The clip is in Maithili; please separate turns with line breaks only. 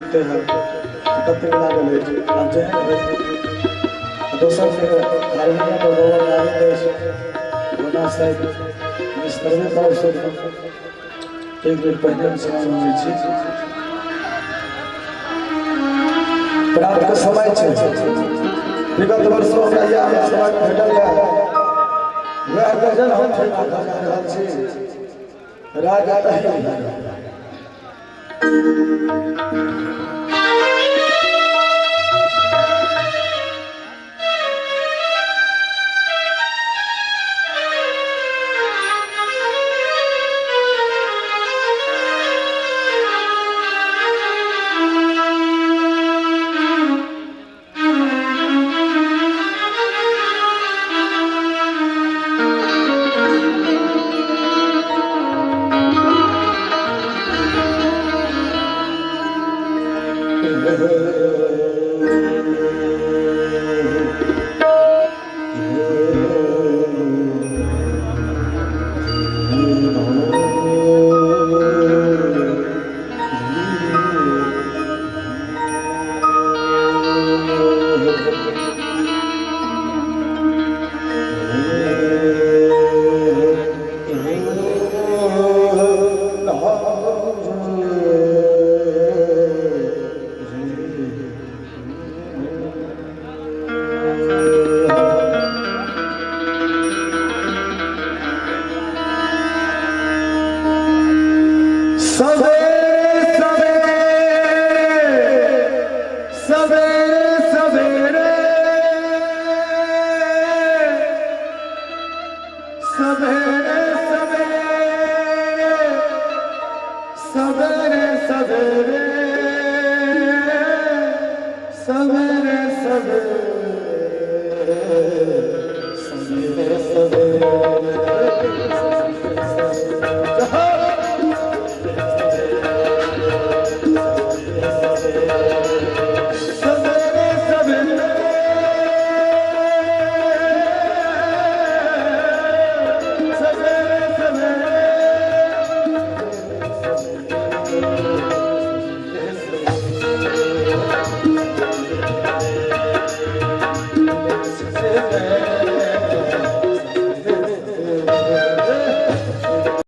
कतेक लागल अछि। आब जेहन होइ, दोसर के हारमोनियम पर बाबा नारद अछि, ओना शायद मिस करबे करब। सुर एक बेर पहिने हम क्षमा मांगै छी। रात के समय छै। विगत वर्षो हमरा इएह समय भेटल रहए, वएह गजल हम फेर राखऽ जा रहल छी। राजा रही सवेरे सवेरे सवेरे सवेरे सवेरे सवेरे सवेरे सवेरे सवेरे सवेरे।